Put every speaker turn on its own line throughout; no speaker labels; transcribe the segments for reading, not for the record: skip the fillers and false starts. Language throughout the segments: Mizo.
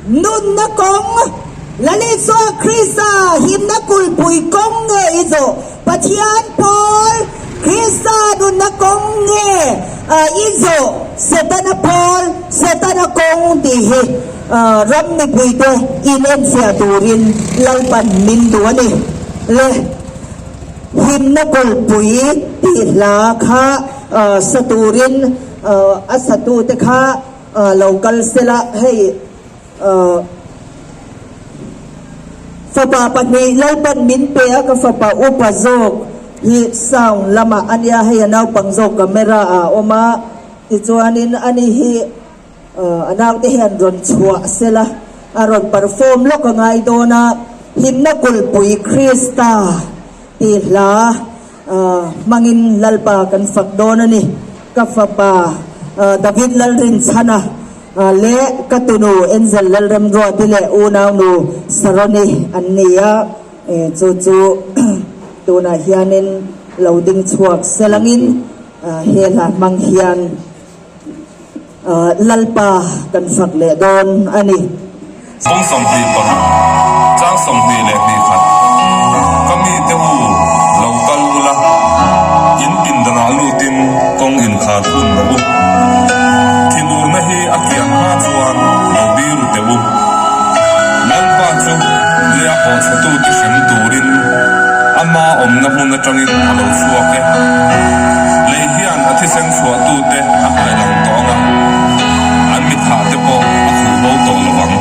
Nunna kawng, Lal Isua Krista himna kulhpui kawng nge i zawh? Pathian pawl, Krista nunna kawng nge i zawh? Setana pawl, Setana kawng tih hi ram mipuite inenfiah turin Lalpan min duh a ni. Le himna kulhpui tih hla kha sa turin a satute kha Lo kal sela hei fapa pahnih Lalpan min pe a, ka fapa upa zawk hi sound lamah a nia, hei a naupang zawk camera ah a awm a, tichuanin ani hi a naute hian rawn chhuah sela a rawn perform lawk a ngai dawn a, Himna Kulhpui Krista tih hla Hmangin Lalpa kan fak dawn a ni. Ka fapa David Lalrinchhana leh ka tunu Angel Lalremruati leh unaunu Saroni an ni a, chu chu tunah hianin lo ding chhuak selangin he hla hmang hian Lalpa kan fak leh dawn a ni.
Kawng 26, chang 22 Ka mite u, lo kal ula, in pindanah lutin kawng inkhar hun rawh u. Thinurna hi a kian hma chuan lo biru teh u. Lalpa chu lei a pawhchhetute hrem turin ama awmna hmun atangin a lo chhuak e. Lei hian a thisen chhuahtute a hailang tawh ang a, an mithahte pawh a khuh bo tawh lo vang.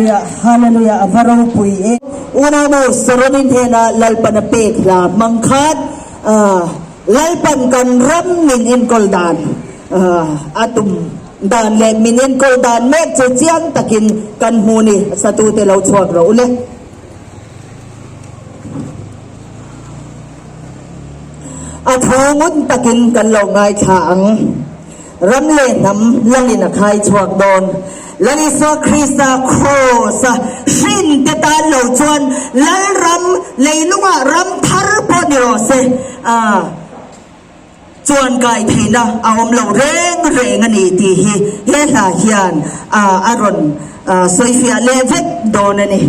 Hallelujah Hallelujah a va ropui e. Unau Soronin hnena Lalpan a pek hla hmang khan Lalpan kan ram min enkawl dan a tum dan leh min enkawl dan mek chu chiang takin kan hmu ni satute lo chhuak rawh ule. A thu ngun takin kan lo ngaithla ang. Ram leh hnam lalin a khai chhuak dawn. Lal Isua Krista Kraws-a hrin te tan lo chuan Lalram leilungah ram thar pawh ni rawh se, a chuan kai theihna a awm lo reng reng a ni tih hi he hla hian a rawn sawifiah leh vek dawn a ni.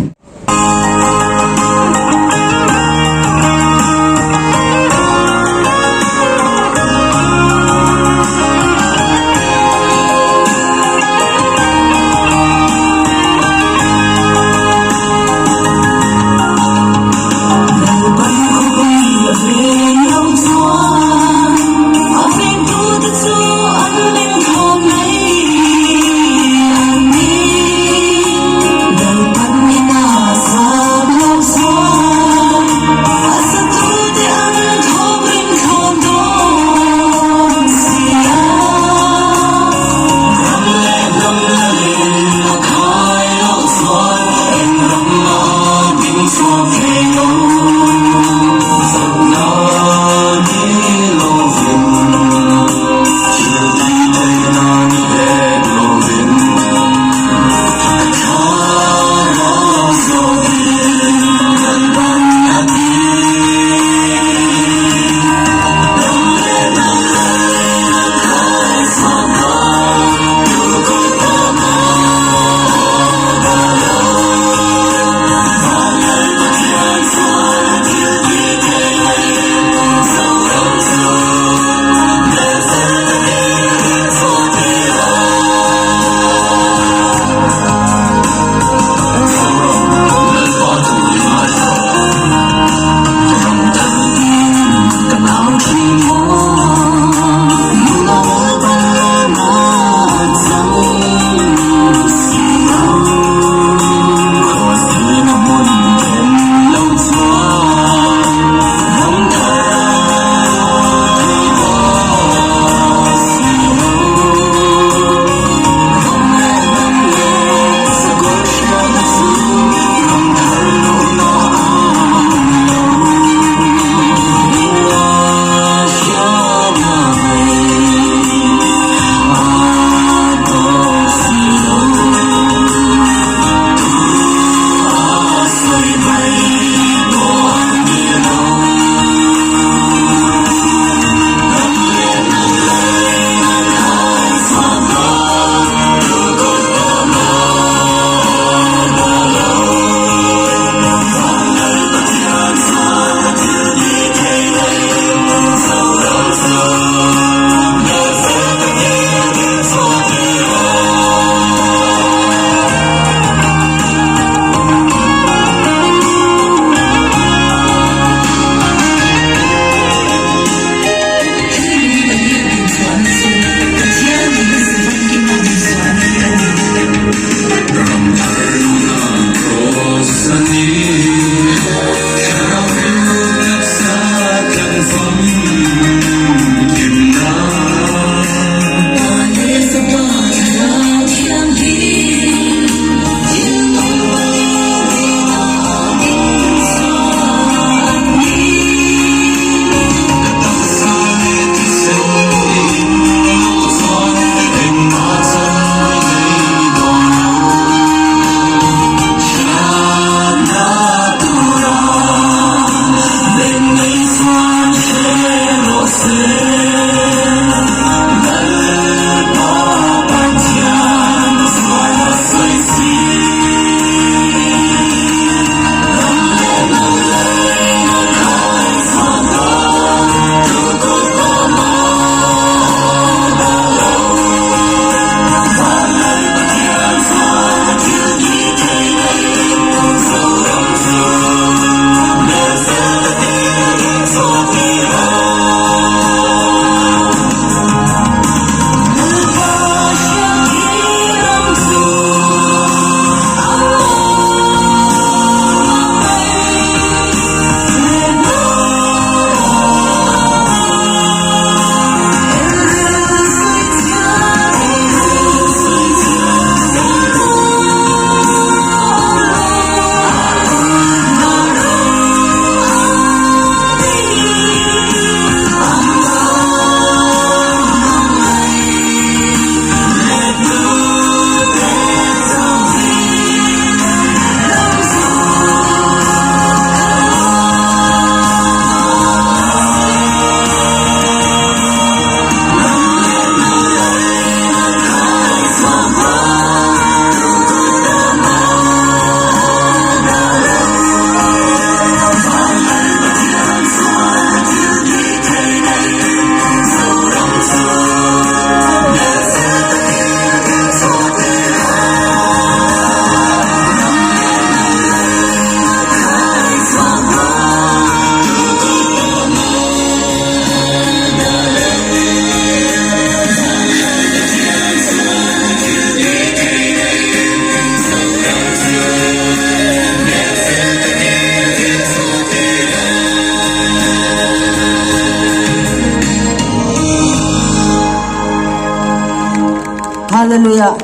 Hallelujah!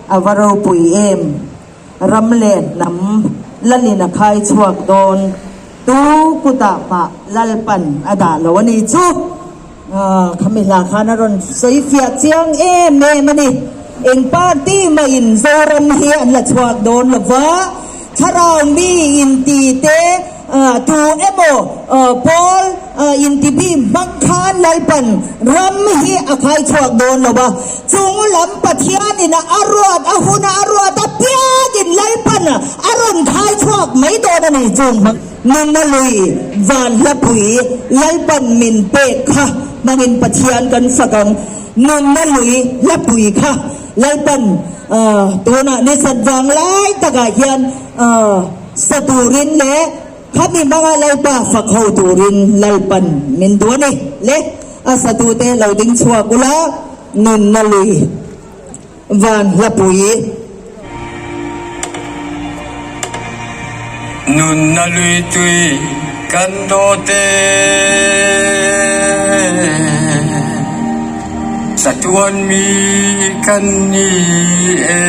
A va ropui em! Ram leh hnam Lalin a khai chhuak dawn. Tu kutah mah Lalpan a dah lo a ni chu. Khami hla khan a rawn sawi fiah chiang em em a ni. Eng party mahin Zoram hi an la chhuak dawn lo va, thlarau mi inti te tu emaw pawl inti bik hmang khan Lalpan ram hi a khai chhuak dawn lo va, chung lam Pathianin a ruat a huna a ruat apiangin Lalpan a rawn khai chhuak mai dawn a ni chung. Nunna lui van hlapui Lalpan min pek kha hmangin Pathian kan fak ang. Nunna lui hlapui kha Lalpan tunah ni sat vang lai takah hian sa turin leh khami hmanga Lalpa fak ho turin Lalpan min duh a ni. Le a satute lo ding chhuak ula nunna lui van hlapui.
Nunna lui tui kan dawt e. Chatuan mi kan ni e.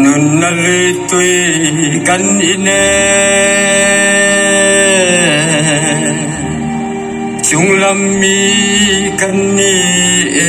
Nunna lui tui kan in e. Chunglam mi kan ni e.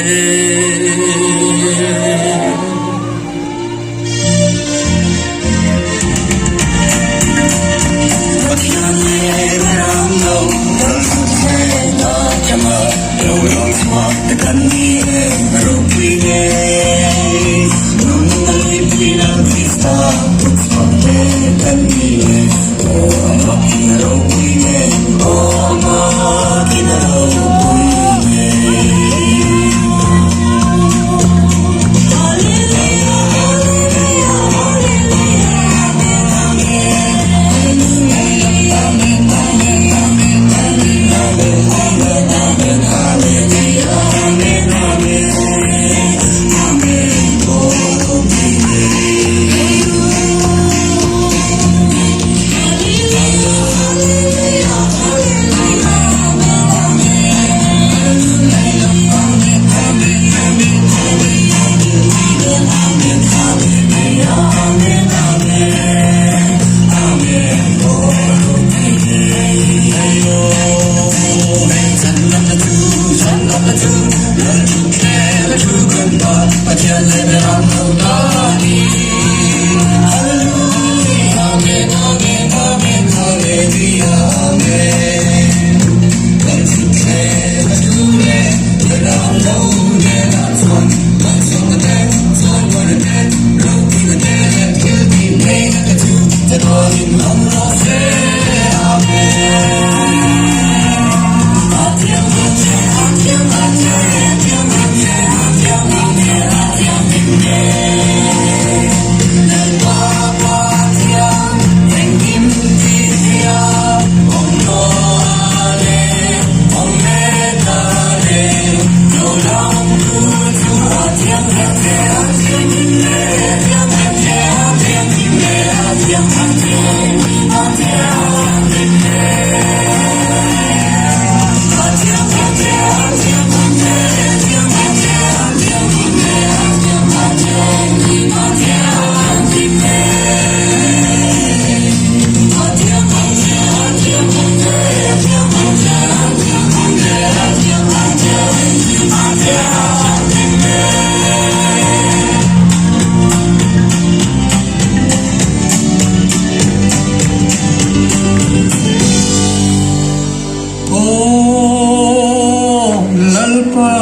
Aw Lalpa,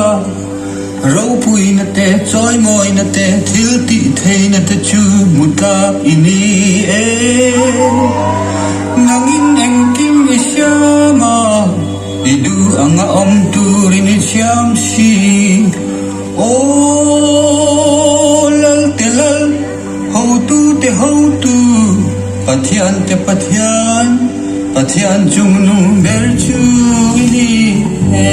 ropuina te, chawimawina te, thil tih theihna te chu hmu tlak i ni e. Nangin engkim i siam a, i duh anga awm turin i siam si. Aw Lalte Lal, Hotute Hotu, Pathian te Pathian, Pathian chungnung ber chu i ni e.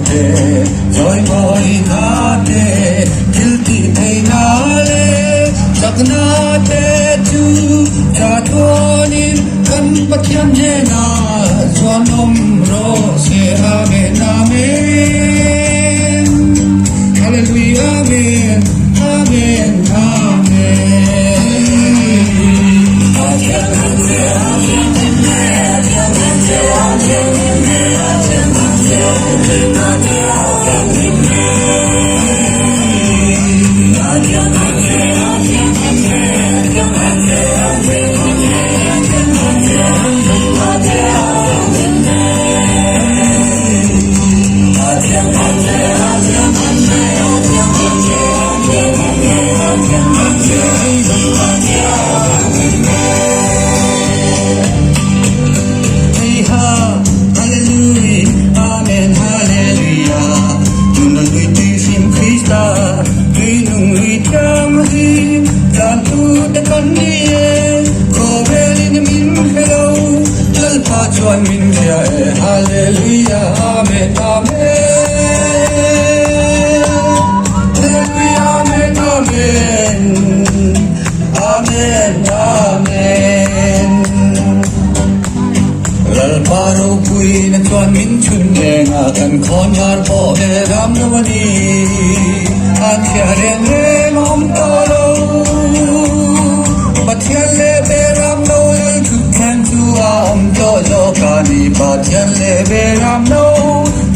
te, chawimawina te, thil tih theihna leh chakna te chu tha thuanin kan Pathian hnenah chuan awm rawh se. Amen, Amen. Hallelujah, Amen, Amen, Amen. Lalpa ropuina chuan min chhun reng a, kan khawn var pawh ve ram lo a ni. An thliah reng reng a awm tawh lo. Pathian leh be ram lo lal thut thleng chu a awm tawh zawk a ni. Pathian leh be ram lo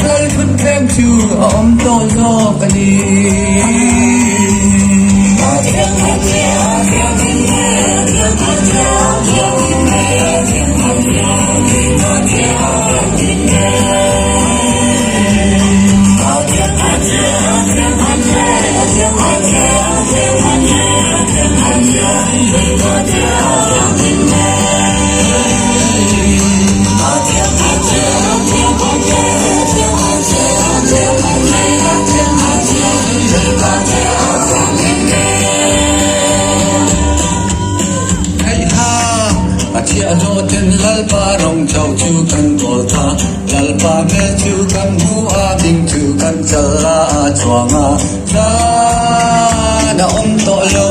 lal thut thleng chu a awm tawh zawk a ni. Theihha, a thiahhlawh ten Lalpa rawng chauh chu kan kawl ta, Lalpa hmel chu kan hmu a, ding chu kan chal a, a chuang a, tlan a awm tawh lo.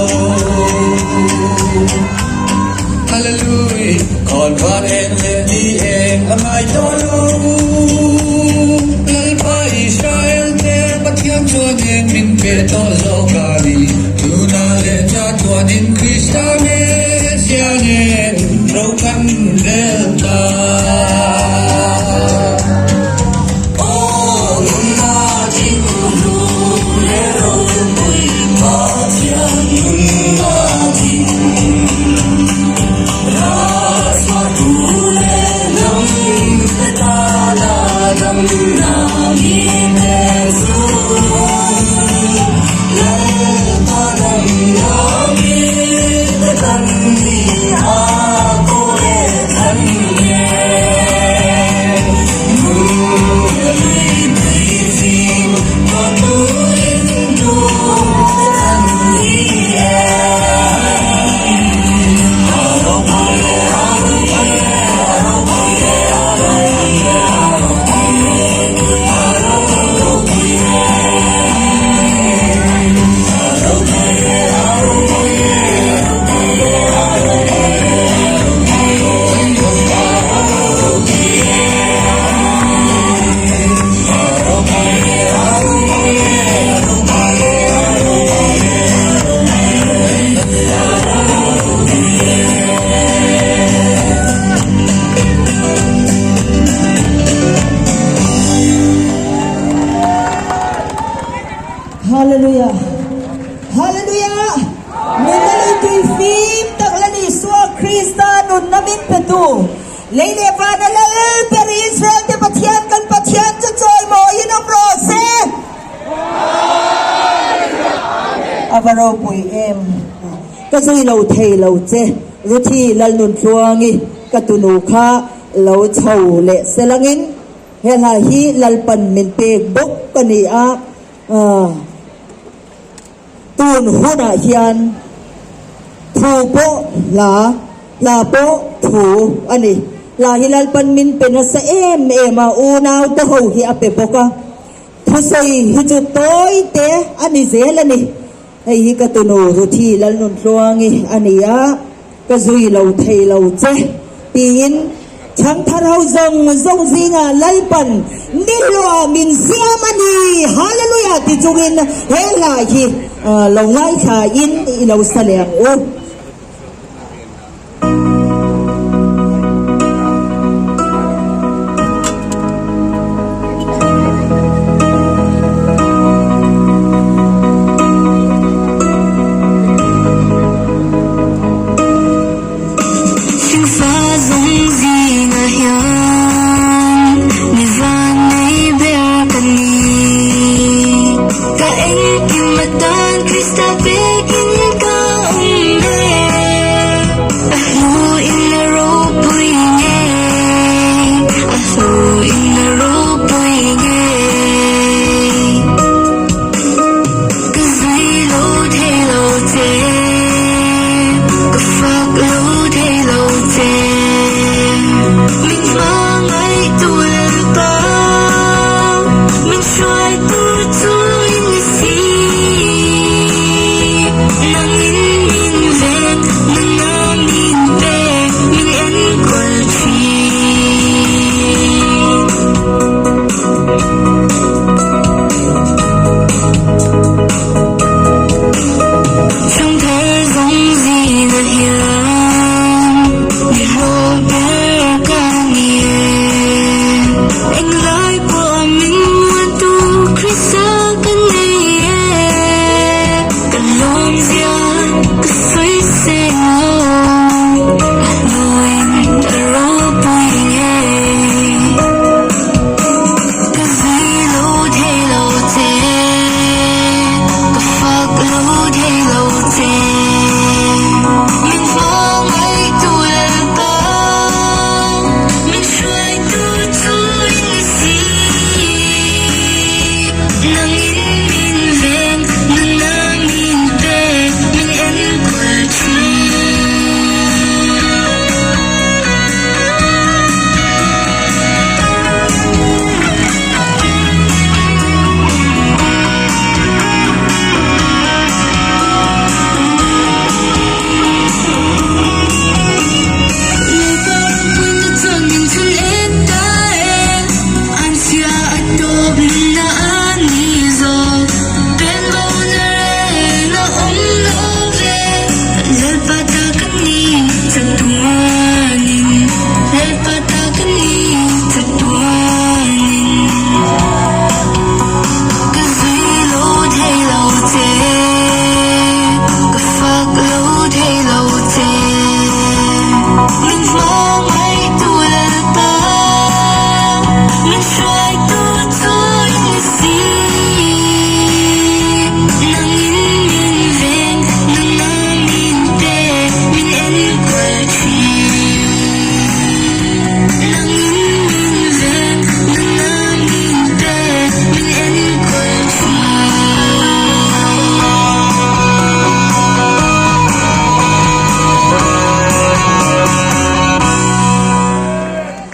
Hallelujah, khawn van eng leh ni eng a ngai tawh lo. Lalpa Israel te Pathian chuan eng min pe tawh zawk a ni. Tuna leh cha chuanin Krista Messia nen ro kan rel ta. Aw nunna thing hlu leh ropui Pathian nunna thing Rasuatu leh hnam te tana damna mi pe chu.
Hallelujah! Hallelujah! Nunna lui tui fim tak la ni Isua Krista nunna min petu lei leh vana lal ber Israel te Pathian kan Pathian chu chawimawiin awm rawh se. A va ropui em! Ka zui lo thei lo che Ruthi Lalnuntluangi ka tunu kha lo chho leh selangin He hla hi Lalpan min pek bawk a ni a, tun hunah hian thu pawh hla, hla pawh thu a ni. Hla hi Lalpan min pe nasa em em a, unaute ho hi a pe bawk a. Thusawi hi chu tawi te a ni zel a ni. Hei hi ka tunu Ruthi Lalnuntluangi a ni a, ka zui lo thei lo che tiin chhangthar ho zawng zawng zingah Lalpan nihlawh min siam a ni, Hallelujah ti chungin he hla hi lo ngaithla in i lo sa leh ang u.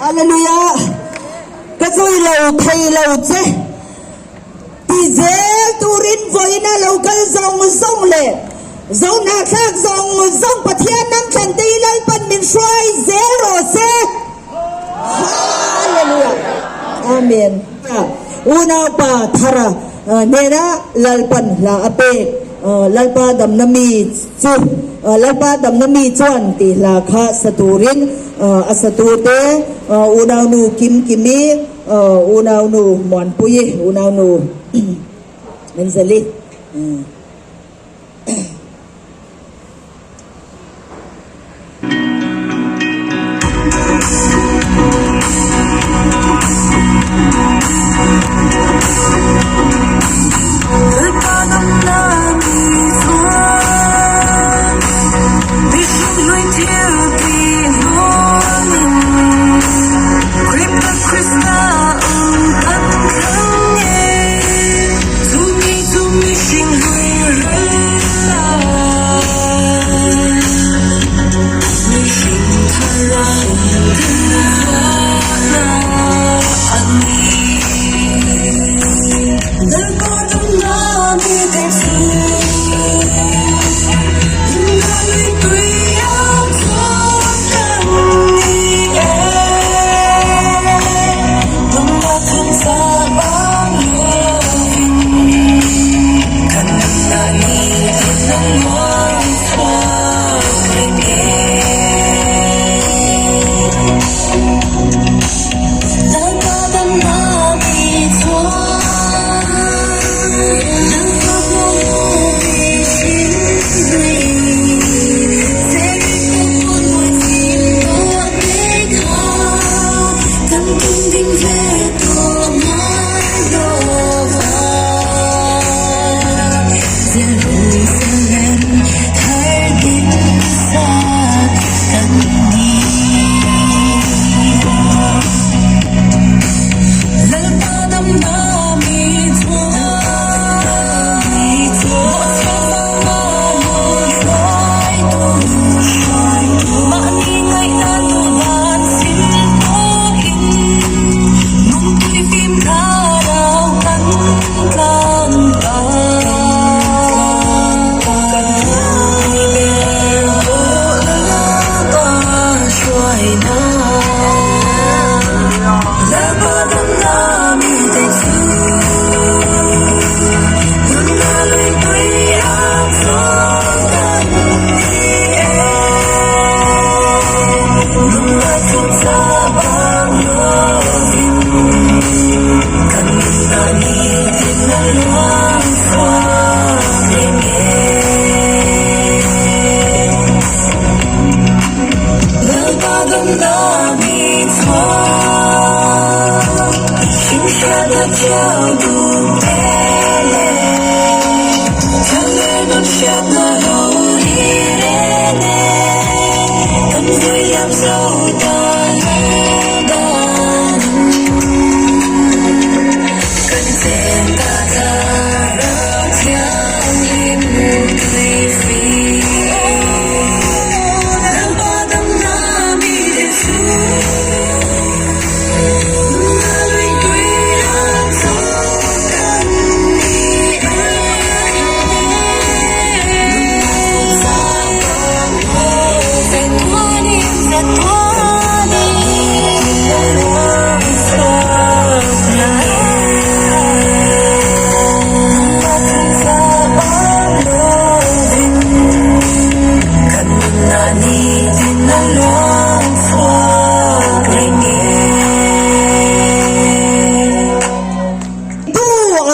Hallelujah! Ka zui lo thei lo che. Ti zel turin vawiina lo kal zawng zawng leh zohnahthlak zawng zawng Pathian nang thlan te hi Lalpan min hruai zel rawh se. Hallelujah! Amen. Unaupa Thara hnena Lalpan hla a pek Lalpa damna mi chu Lalpa damna mi chuan tih hla kha sa turin a satute unaunu Kimkimi Unaunu Muanpuii, unaunu Anjali.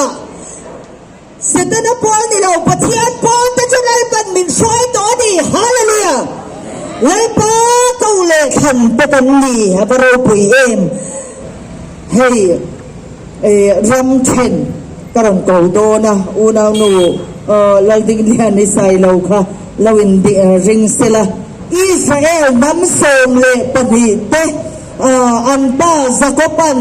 ah Setana pawl ni lo Pathian pawl te chu Lalpan min hruai tawh a ni. Hallelujah! Lalpa ko leh thlan te kan ni a va ropui em. Hei ram then ka rawn ko dawn a, unaunu Laldingliani Sailo kha lo in ring sela. Israel hnam 12 te an pa Jakoban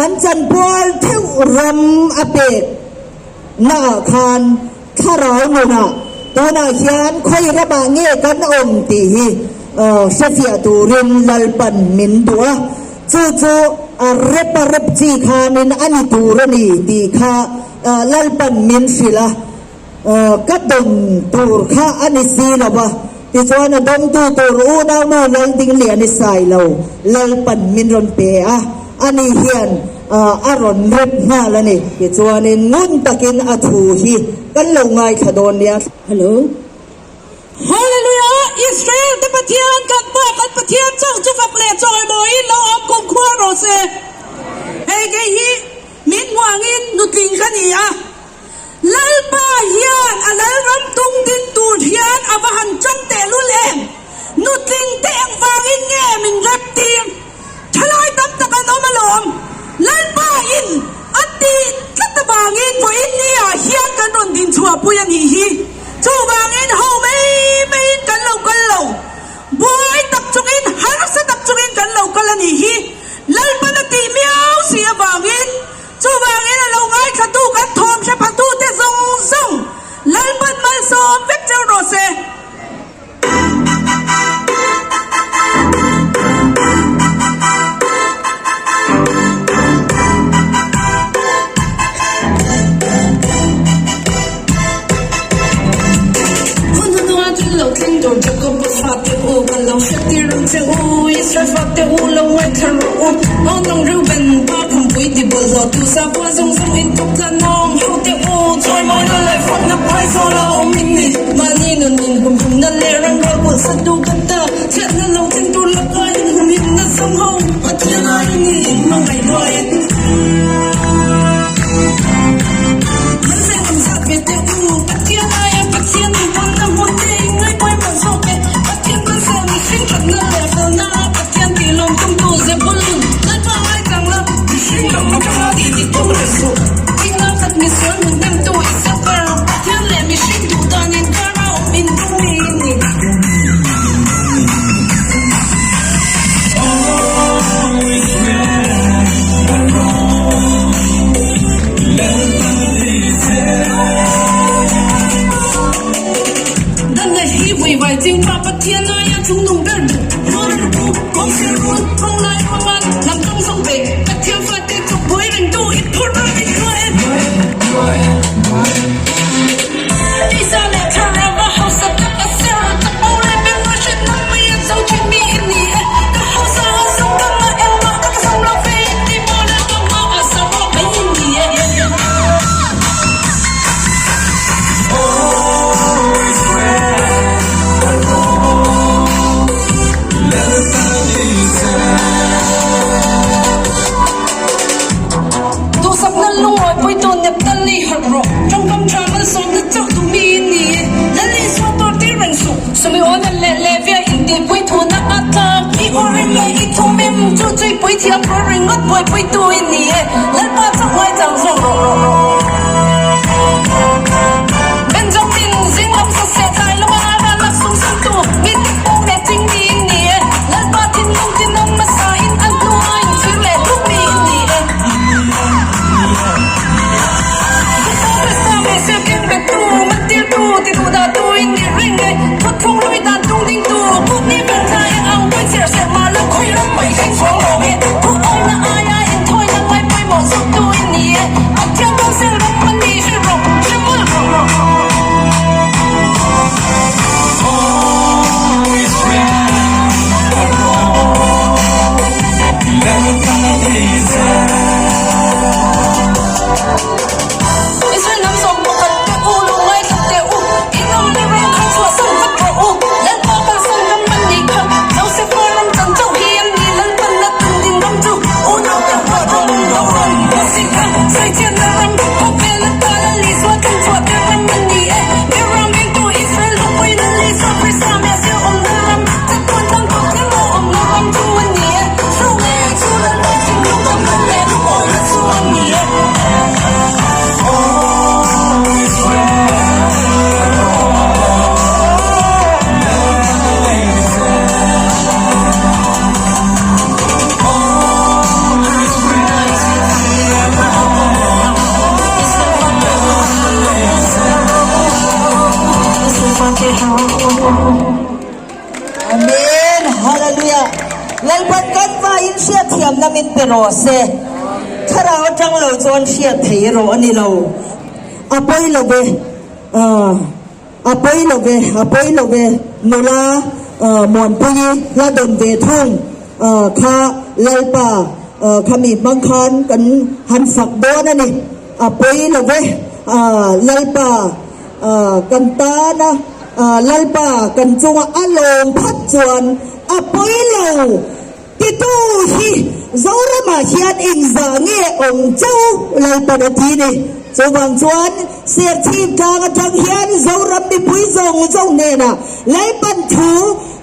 an chanpual theuh ram a pek naah khan thlarau nunah tunah hian khawi ramah nge kan awm tih hi hrefiah turin Lalpan min duh a, chu chu a rep a rep chi khanin a ni tur a ni tih kha Lalpan min hrilh a. Ka dawn tur kha a ni si lo va, tichuan a dawngtu tur unaunu Laldingliani Sailo Lalpan min rawn pe a, ani hian a rawn rep nghal a ni. Tichuanin ngun takin a thu hi kan lo ngaithla dawn nia.
Hello. Hallelujah! Israel te Pathian kan Pa kan Pathian chauh chu fak leh chawimawiin lo awm kumkhua rawh se. Hei kei hi min hmuangin nutling ka ni a. Lalpa hian a Lalram tung ding tur hian a va han chang tehlul em? Nutling te engvangin nge min rep tir? Thalai tam tak an awm alawm. Lalpa in a tih tlat avangin vawiin ni ah hian kan rawn din chhuahpui a nih hi. Chuvangin ho mai maiin kan lo kal lo. Buai tak chungin, harsa tak chungin kan lo kal a nih hi. Lalpan a tih miau si avangin Chuvangin a lo ngaithlatu kan thawm hre phatute zawng zawng Lalpan malsawm vek cheu rawh se.
Hun hnuhnunga thil lo thleng tur Jakob-a fate u, ka lo hretir ang che u, Israel fate u, lo ngaithla rawh u. Aw nang Reuben, pa khumpui ti bawlhhlawh tu sakhua zawng zawng in tuk tlan awm ho teh u, chawimawi leh fakna phai zawl a awm in ni. Mahni nun in humhimna leh ranrual kulhsa tu kan ta, chhiatna lo thleng tur laka in humhimna zawng ho, Pathian a in ni, in hmangaih hnuaiin. Mahse awm zat ve teh u, Pathian aia Pathian in tawnna hmun te in ngaihpawimawh zawk e. Pathian kan sawi mihring thatna leh felna a Pathian tih lawm tumtu Zebulun Lalpa ngaitlang la, mihring ram atanga tih dik tum reh suh. Thihna khat misual hmun hnemtu Isakar, Pathian leh mihring duh dan inkara awm in tum mi i ni. Danna hi vaivai chingpa Pathian aia chungnung ber duh Rual ru kawngsial rul Ronglai ruangan lam tawng zawng ve Pathian fate chawk buai rengtu i phurh ram in hua e. Tisa leh thlarau a hausa tak a ser tak bo leh beng a hret nang mai a zo thin mi i ni e. Ka hausa a zo kang a engmah ka zam lo ve i ti maw leh ka hma a sa rawh mai i ni e. Duhsakna lungawi puitu Neptali harh rawh. Tawngkam tha malsawmna chauh duh mi i ni e. Lal Isua tur tir reng suh. Sumiona leh Levia intihpui thuna a tlak. I urim leh i thumim chu chuipui thiam rawh ringawt buaipuitu i ni e. Lalpa chauh ngaichang zawk rawh. Benjamin zinglam saseh tlai lama ral lak sum sumtu mi te pawh leh ching mi i ni e. Lalpa thinlung tinawm hmasa in an hnu a inchhir leh hluk mi i ni e. Duhtak Krista Messiah keng bettu, mantirtu, tiduhdahtu i ni reng e. Thawthlung hlui dan tung dingtu, kutni fel thla eng ang pawi chhiar serh mah lo khawi ram mai thleng chhuang lawm e. Thuawina aia inthawina ngai pawimawh zawktu i ni e.
Amen Hallelujah Lalpan kan vaiin hriatthiamna min pe rawh se. Thlarau atang lo chuan hriat thei erawh a ni lo. A pawi lo ve. A pawi lo ve, a pawi lo ve. Nula Muanpuii hla dawn ve thung kha Lalpa khami hmang khan kan han fak dawn a ni. A pawi lo ve, Lalpa kan tana Lalpa kan chunga a lawm phat chuan a pawi lo. Titu hi Zoramah hian engzah nge awm chauh Lalpan a ti ni. Chuvang chuan Serchhip tlang atang hian Zoram mipui zawng zawng hnenah Lalpan thu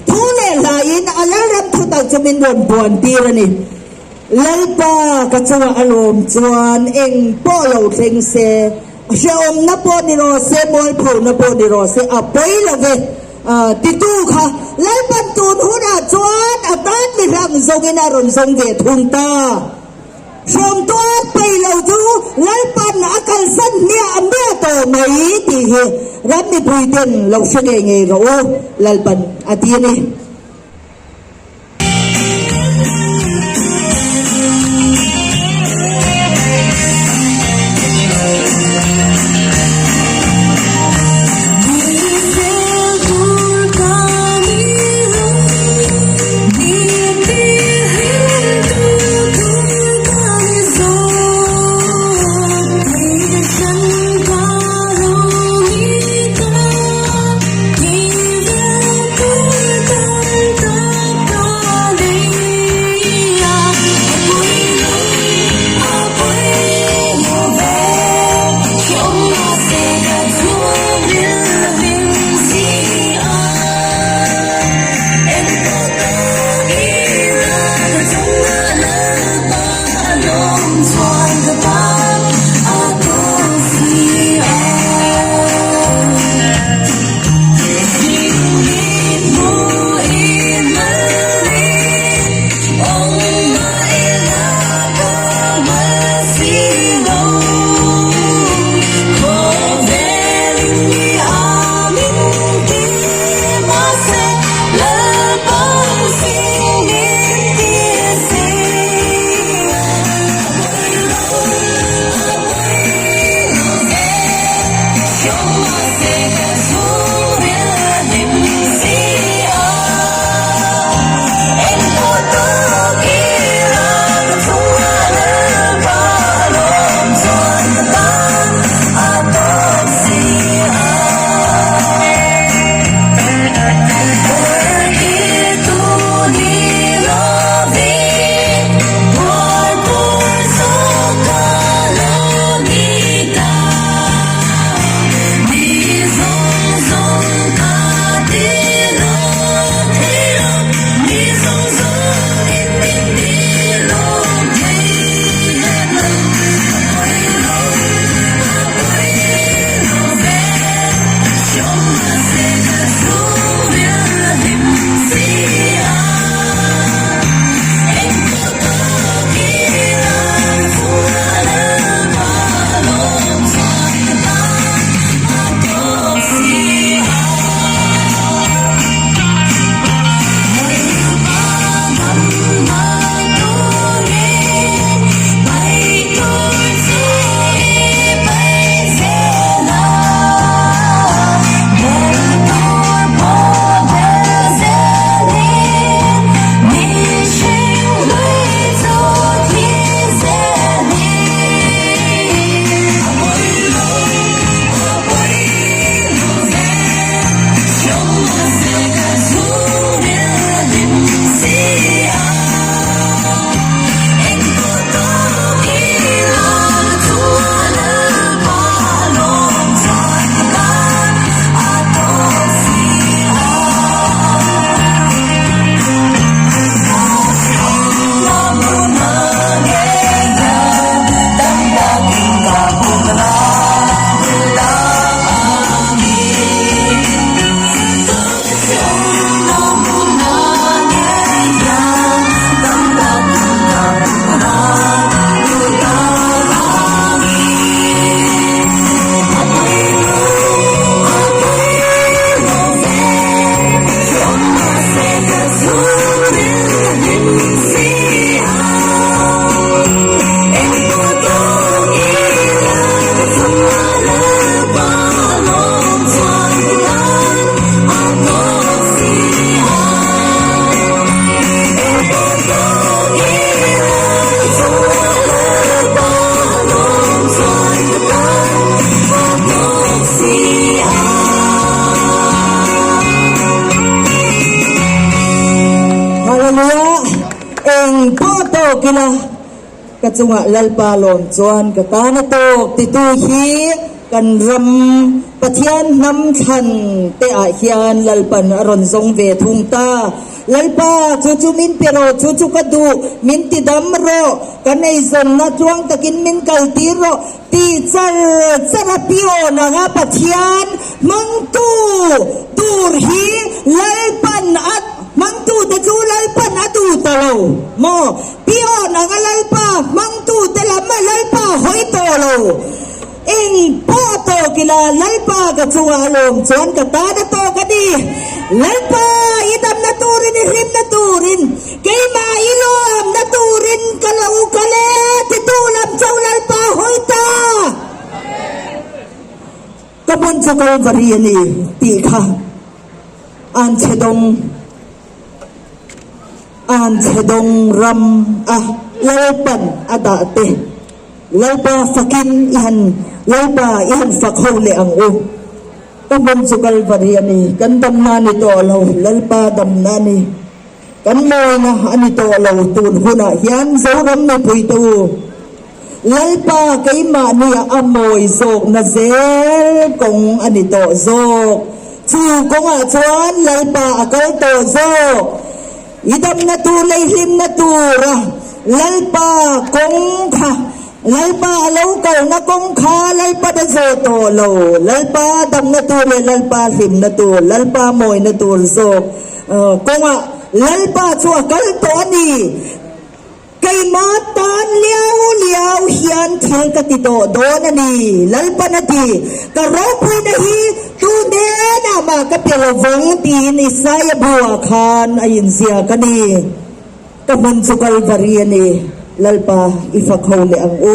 thu leh hlaiin a Lalram thutak chu min rawn buan tir a ni. Lalpa ka chungah a lawm chuan eng pawh lo thleng se, hrehawmna pawh ni rawh se, mualphona pawh ni rawh se, a pawi lo ve. Titu kha Lalpan tun hunah chuan a tan mi hlang zawngin a rawn zawng ve thung ta. Hrawmtuar peih lo chu Lalpan a kalsan hmiah hmiah tawh mai tih hi ram mipuiten lo hre ngei ngei rawh u, Lalpan a ti a ni. ila ka chungah Lalpa lawm chuan ka tan a tawk titu hi kan ram Pathian hnam thlan te ah hian Lalpan a rawn zawng ve thung ta. Lalpa, chu chu min pe rawh, chu chu ka duh, min ti dam rawh, kan eizawnna tluang takin min kal tir rawh ti char char a piawn anga Pathian hmangtu tur hi Lalpan a hmangtu te chu Lalpan a duh ta lo maw? Piawn anga Lalpa hmangtu te lam a Lalpa hawi tawh lo. Eng pawh tawk ila Lalpa ka chungah a lawm chuan ka tan a tawk a ni. Lalpa i damna turin i hlimna turin keimah i lawmna turin ka lo kal e titu lam cho Lalpa hawi ta. Ka hmun chu Kalvari a ni tih kha an chhe dawng. An chhe dawng ram a Lalpan a dah te. Lalpa fakin i han Lalpa i han fak ho leh ang u. Ka hmun chu Kalvari a ni, kan damna a ni tawh lo, Lalpa damna a ni. Kan mawina a ni tawh lo tun hunah hian Zoram mipui te u. Lalpa keimahnia a mawi zawkna zel kawng a ni tawh zawk. Chu kawngah chuan Lalpa a kal tawh zawk. I damna tur leh i hlimna tura Lalpa kawng kha, Lalpa a lo kalna kawng kha Lalpa na zawh tawh lo. Lalpa damna tur leh Lalpa hlimna tur, Lalpa mawina tur zawk kawngah Lalpa chu a kal tawh a ni. Keimah tan liau liau hian thil ka ti tawh dawn a ni, Lalpan a ti. Ka ropuina hi tu hnenah mah ka pe lo vang tiin Isaia buah khan a inziak a ni. Ka hmun chu Kalvari a ni, Lalpa i fak ho leh ang u.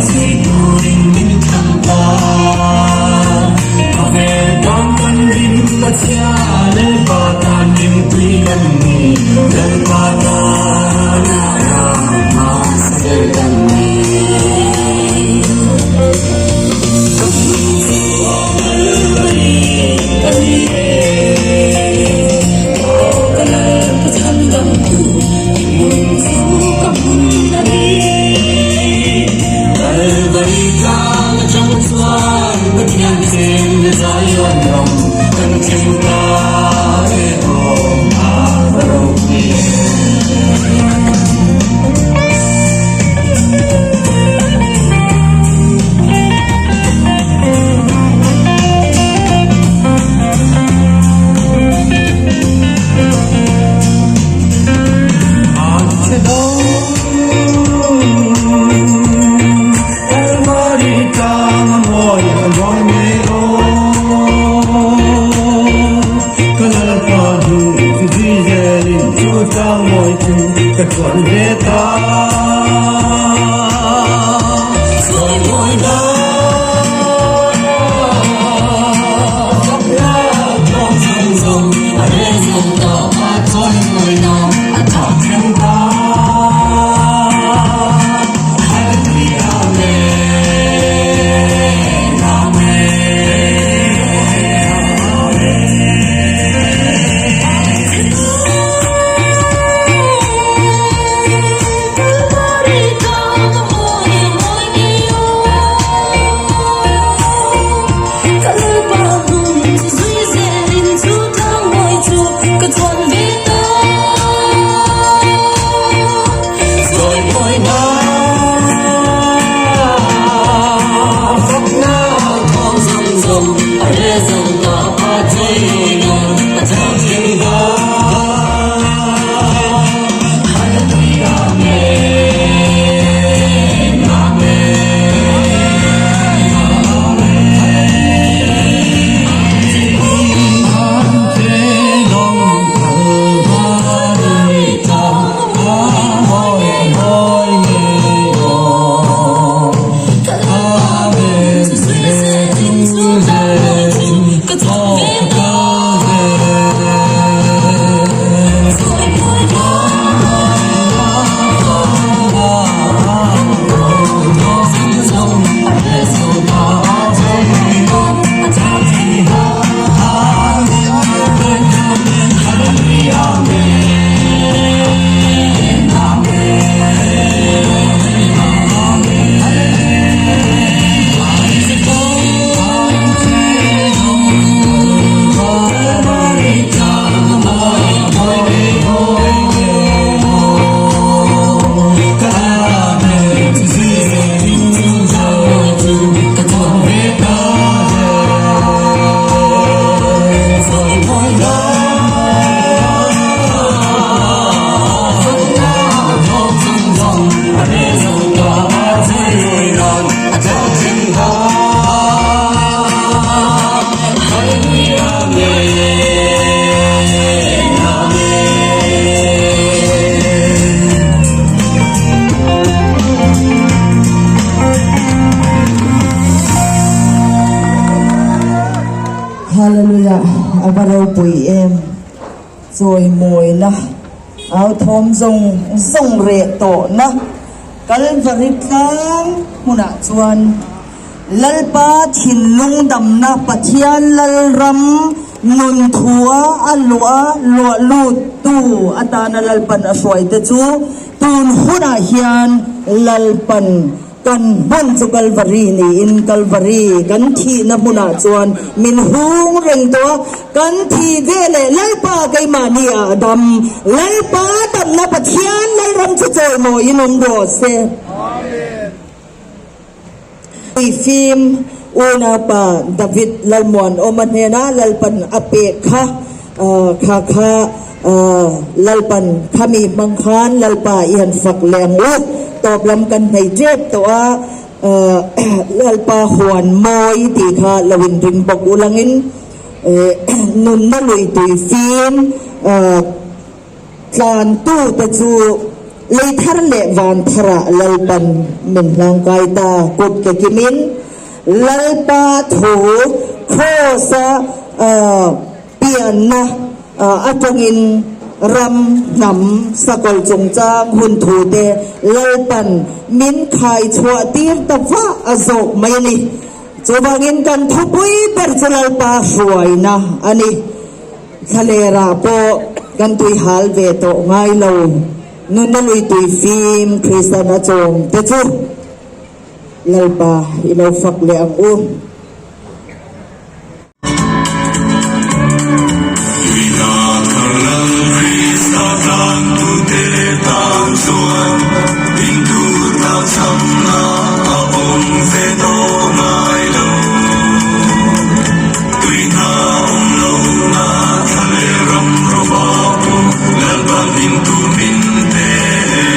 zui turin min thlang ta. Khawvel tan kan rim a chhia, Lalpa tan rimtui kan ni, Lalpa tan a ram hmasa ber kan ni. Ka hmun chu a mal a ni, ka ni e. Aw ka Lalpa chhan dam tu, i hmun chu ka hmun a ni. Kalvari tlang atang chuan Pathian chen Zion ram kan thleng ta e aw a va ropui em.
Hallelujah a va ropui em chawimawina au thawm zawng zawng reh tawhna Kalvari tlang hmunah chuan Lalpa thinlung damna Pathian Lalram nun thua a luah luah lut tu atana Lalpan a hruaite chu tun hunah hian Lalpan kan hman chu Kalvari niin Kalvari kan thihna hmunah chuan min hung reng tawh a, kan thih veleh Lalpa keimahni ah a dam. Lalpa damna Pathian Lalram chu chawimawiin awm rawh se. Puifim unaupa David Lalmuanawma hnena Lalpan a pek kha, kha kha Lalpan khami hmang khan Lalpa i han fak leh ang u. Tawp lam kan hnei tep tawh a, Lalpa huan mawi tih kha lo inring bawk ulangin nunna lui tui fim tlantu te chu. Lei thar leh van tharah Lalpan min hlangkai ta kut ke kimin Lalpa thu Kraws-a pianna atangin ram hnam sakawlh chungchang hun thu te Lalpan min khai chhuah tir ta vah a zawk mai a ni. Chuvangin kan thupui ber chu Lalpa hruaina a ni. Thlalerah pawh kan tui hal ve tawh ngai lo. Nunna lui tui fim Kristian a chawm te chu Lalpa i lo fak leh ang u.
Tuina thar lal Krista tlantute tan chuan intur tlak chhamna a awm ve tawh ngai lo. Tuina awm lohna thla leh ram rova pawh Lalpan intur min pe e.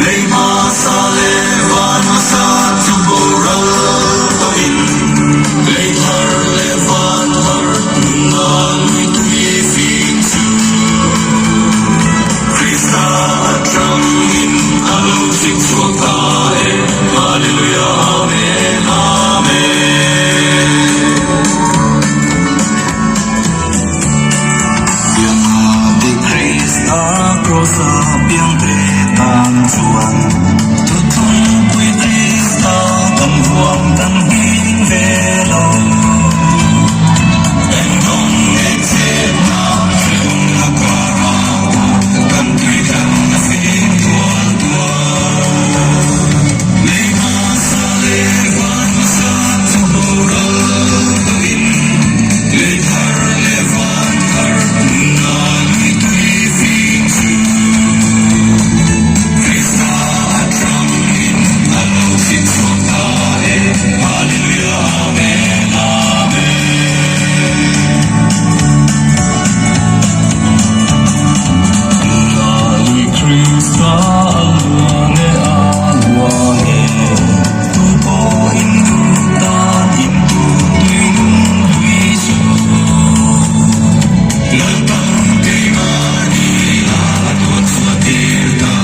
Lei hmasa leh van hmasa chu boral tawhin lei thar leh van thar nunna lui tui fing chu Krista atangin a lo chik chhuak ta e. Hallelujah Amen Amen.
Piangha ti Krista Krosa piang te tan chuan Thuthlungpui Krista kan huam kan hming ve lo.
Eng dawng nge chhetna hrehawm la kara kan tui tlang a fim tual tual. Lei hmasa leh van hmasa chu boral tawhin lei thar leh van thar nunna lui tui fing chu Krista atangin a lo chhit chhuak ta e. Hallelujah Amen Amen.
Nunna lui Krista a luang e a luang e Tu pawh in duh tan in duh tui nung lui chu.
Lalpan keimahni a tuan chhuah tir ta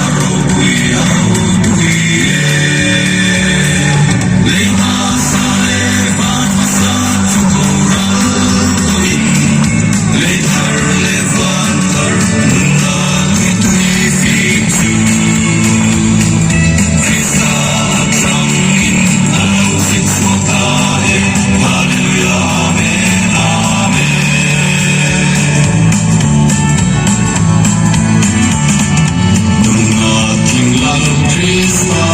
a ropui a ropui e. Lei hmasa leh van hmasa chu boral tawhin lei thar leh van thar nunna lui tui fim chu. Krista atangin a lo chhit chhuak ta e. Hallelujah Amen Amen.
Nunna thing lal Krista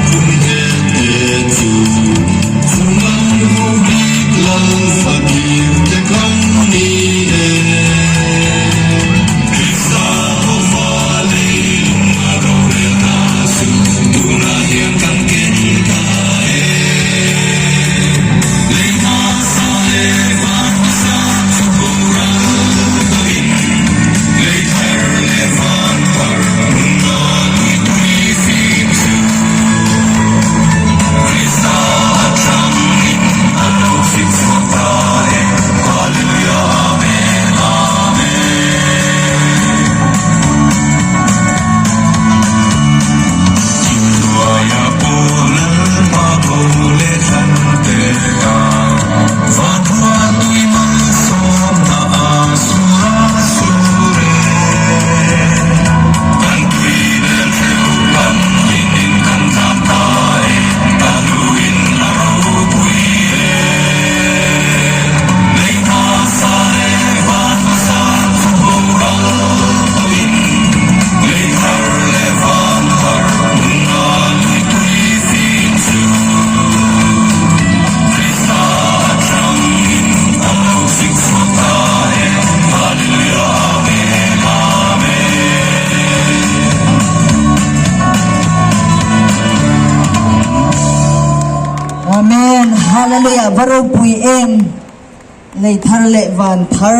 phun het te chu chungan hu bik lal fakir te kan ni e.
Krista hova leilung a rorel ta chu tunah hian kan ken ta e. Lei hmasa leh van hmasa chu boral tawhin lei thar leh van thar nunna lui tui fim chu Krista atangin a lo chhit chhuak ta e. Hallelujah Amen Amen.
Chhimluaia pawh Lalpa tho leh thlan te a, Vathua tui malsawmna a sur a sur e.
Kan tui bel theuh kan hmingin kan tlan ta e, a hluin a ropui e. Lei hmasa leh van hmasa chu boral tawhin, lei thar leh van thar nunna lui tui fim chu. Krista atangin a lo chhik chhuak ta e. Hallelujah Amen Amen.
Amen Hallelujah va ropui em lei thar leh van thar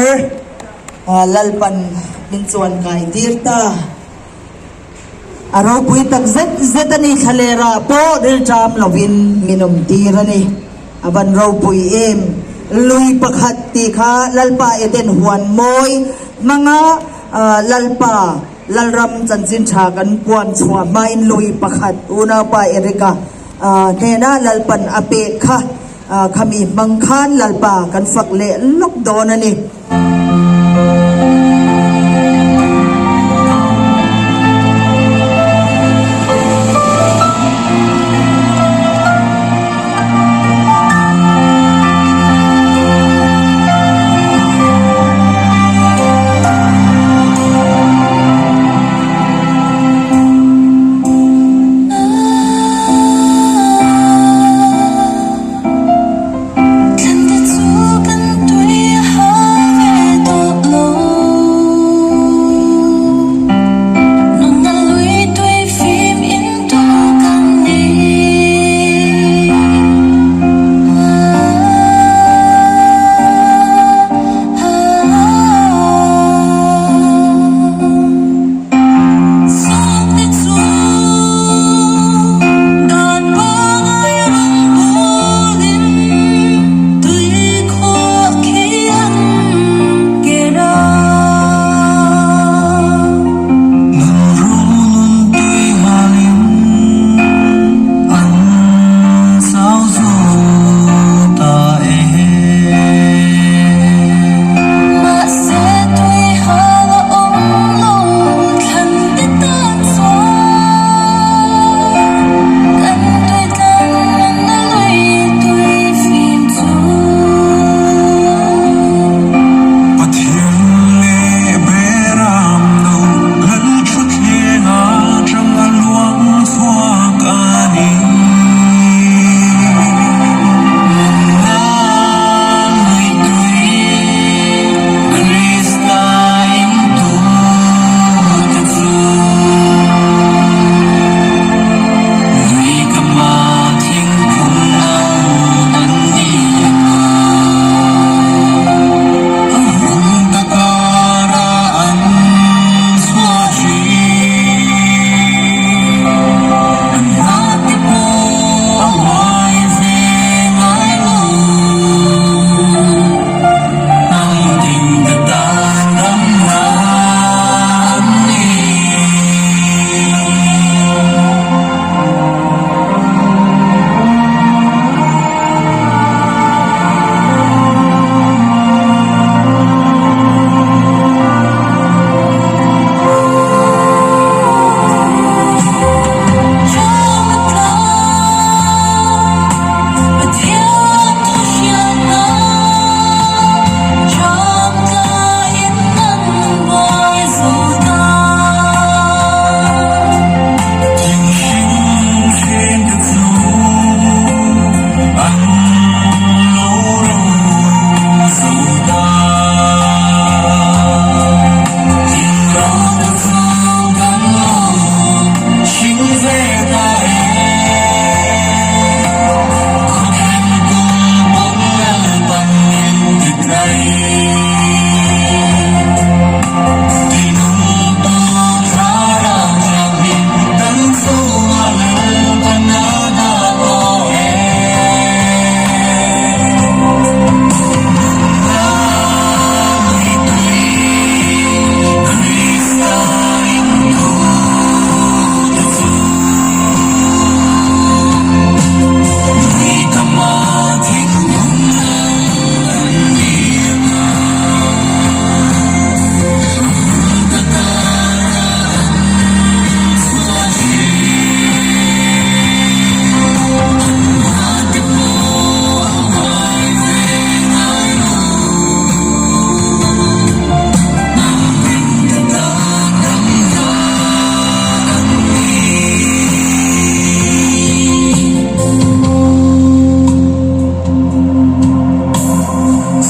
Lalpan min chuan kai tir ta. A ropui tak zet zet a ni, thlalerah pawh rilṭam lovin min awm tir a ni. A van ropui em! Lui pakhat tih kha Lalpa Eden huan mawi hmanga Lalpa. Lalram chanchin tha kan puan chhuah hmain lui pakhat unaupa Eric-a hnena Lalpan a pek kha khami hmang khan Lalpa kan fak leh lawk dawn a ni.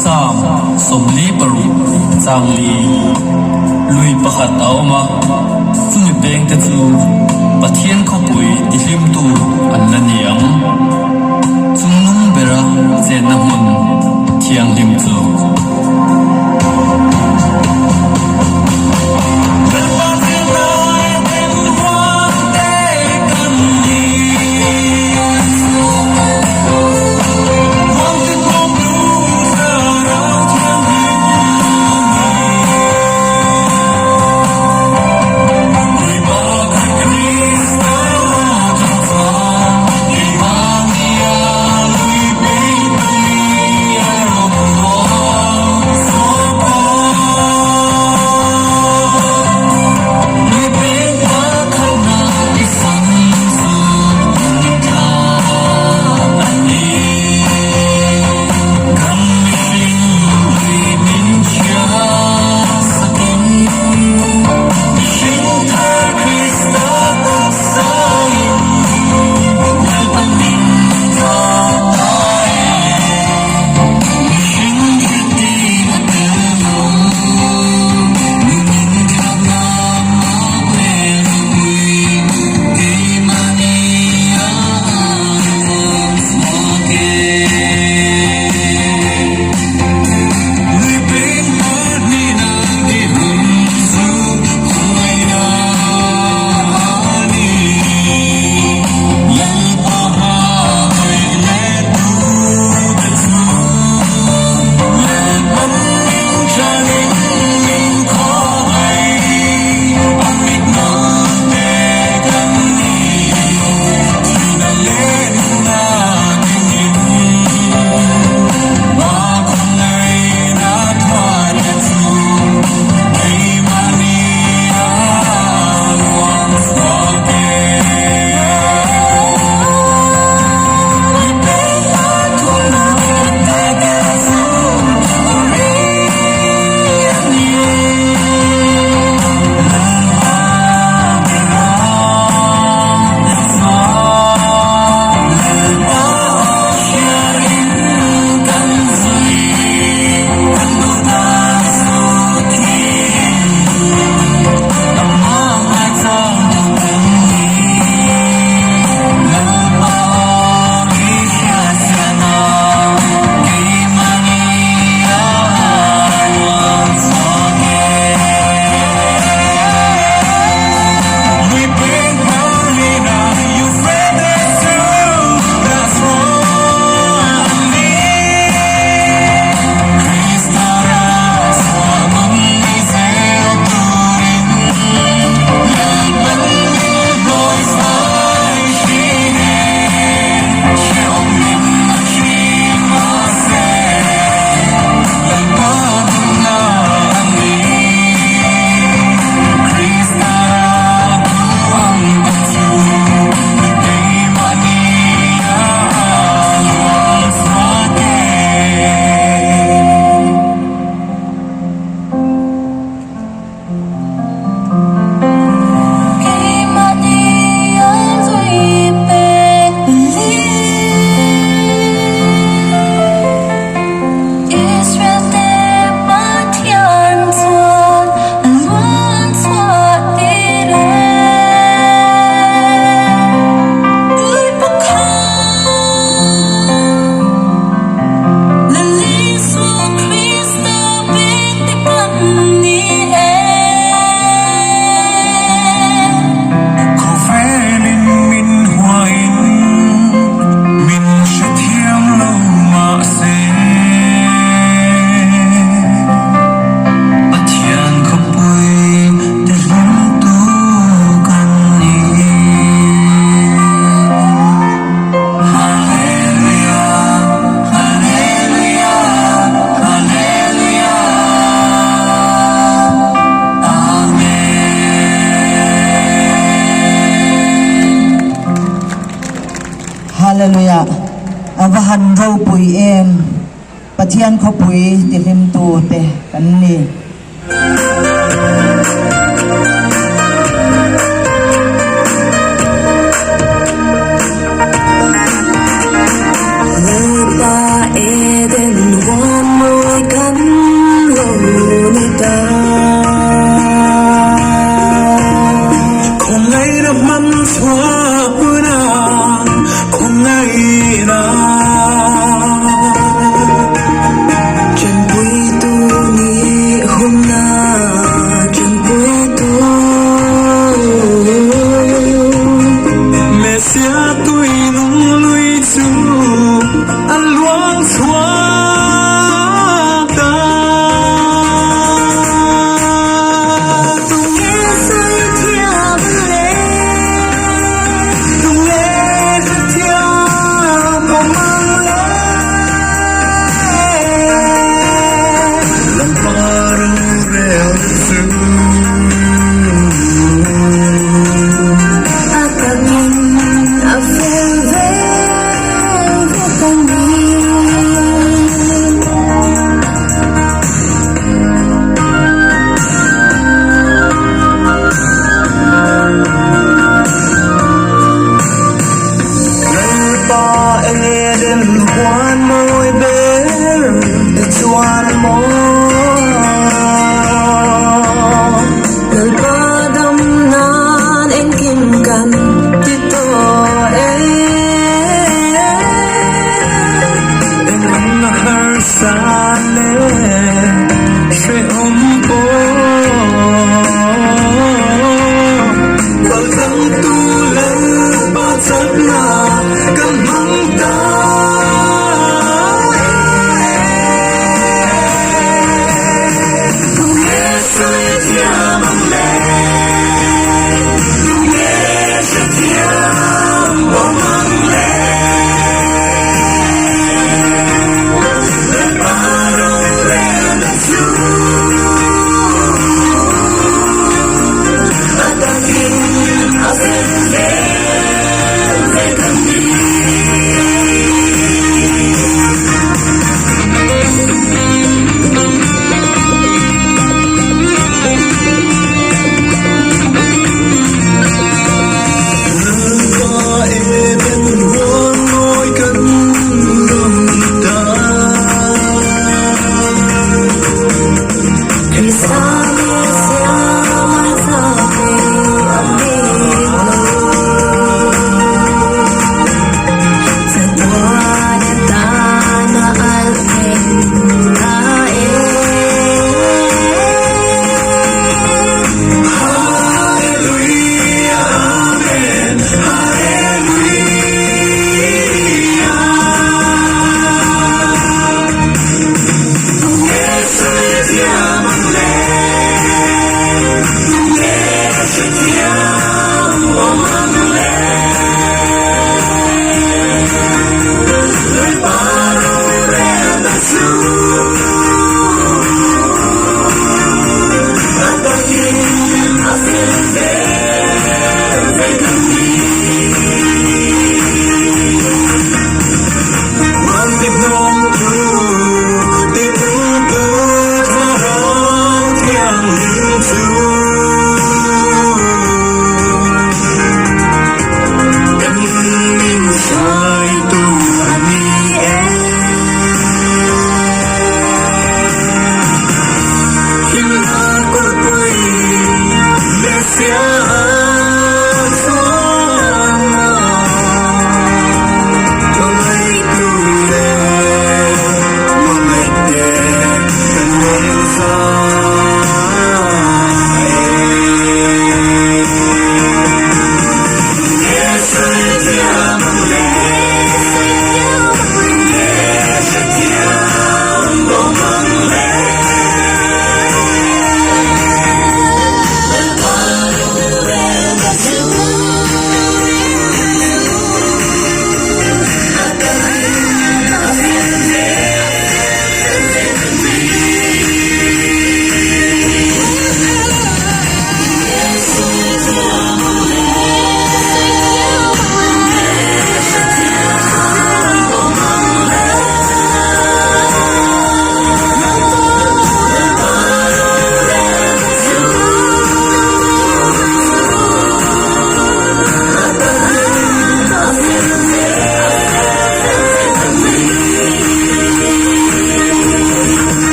Psalm 46 chang li Lui pakhat a awm a, chumi pengte chu Pathian khawpui tihlimtu an la ni ang. Chungnung bera chenna hmun thianghlim chu.
Hallelujah! A va han ropui em! Pathian khawpui tihlimtu te kan ni.
Lalpa Eden huan mawi kan lo ni ta.
Khawngaihna hman chhuah huna khawngaihna.
Ṭanpuitu ni hun.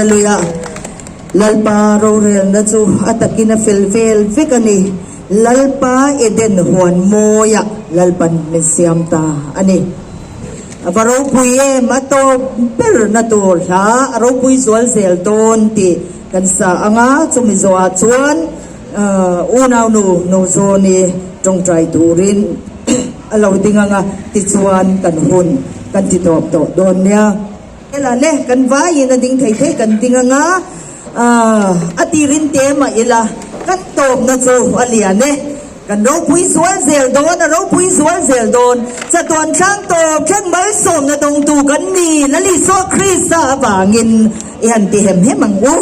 Hallelujah. Lalpa rorelna chu a takin a fel vel vek a ni. Lalpa Eden huan mawiah Lalpan min siam ta a ni. A va ropui em, a tawp ber na tur hla a ropui zual zel dawn tih kan sa ang a, chumi zawhah chuan unaunu Nozawni tawngtai turin a lo ding ang a, tichuan kan hun kan ti tawp tawh dawn nia. Hela le, kan vaiin a ding thei thei kan ding ang a, a tirin te mah ila kan tawpna chu a lian e. Kan ropui zual zel dawn, a ropui zual zel dawn. Chatuan tlang tawp thleng malsawmna dawngtu kan ni, Lal Isua Krista avangin i han ti hem hem ang u.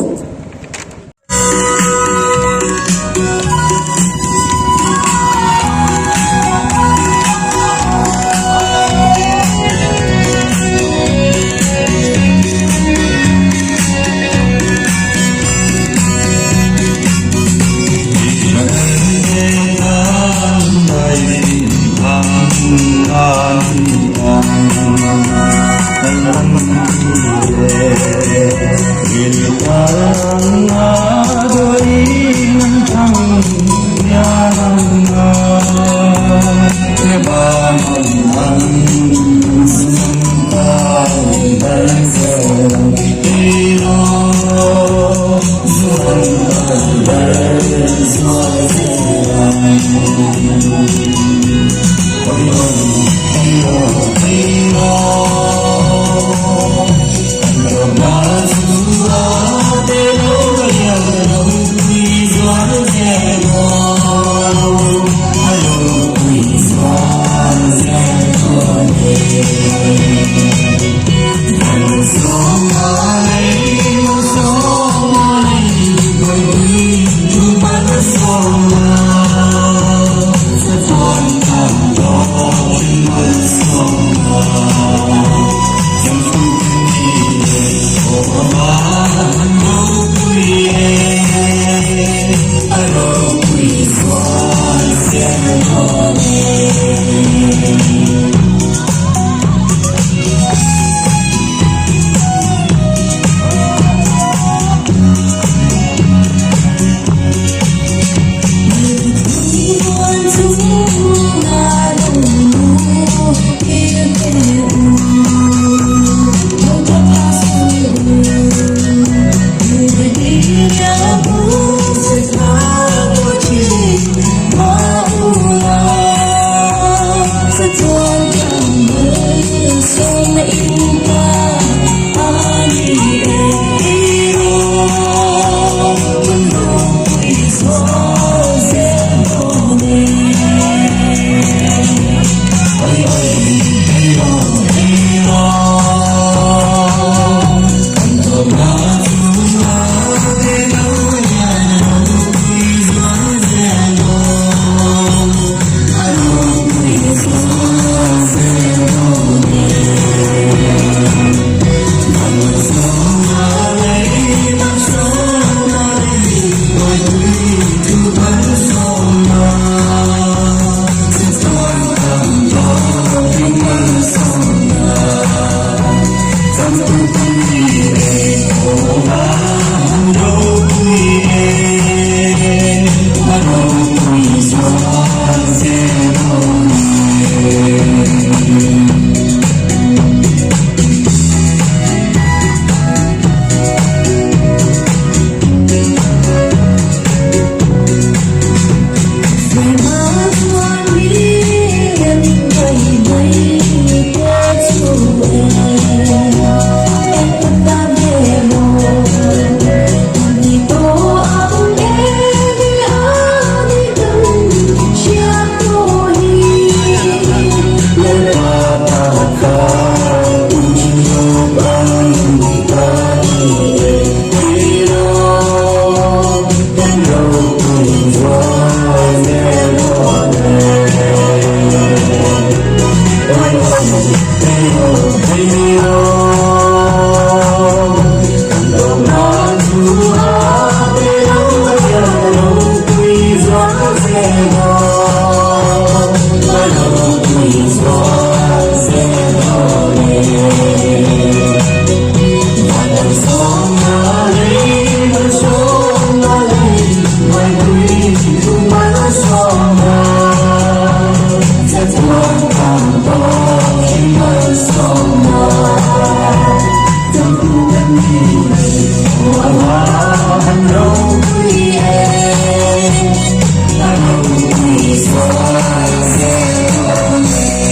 zual zel dawn e.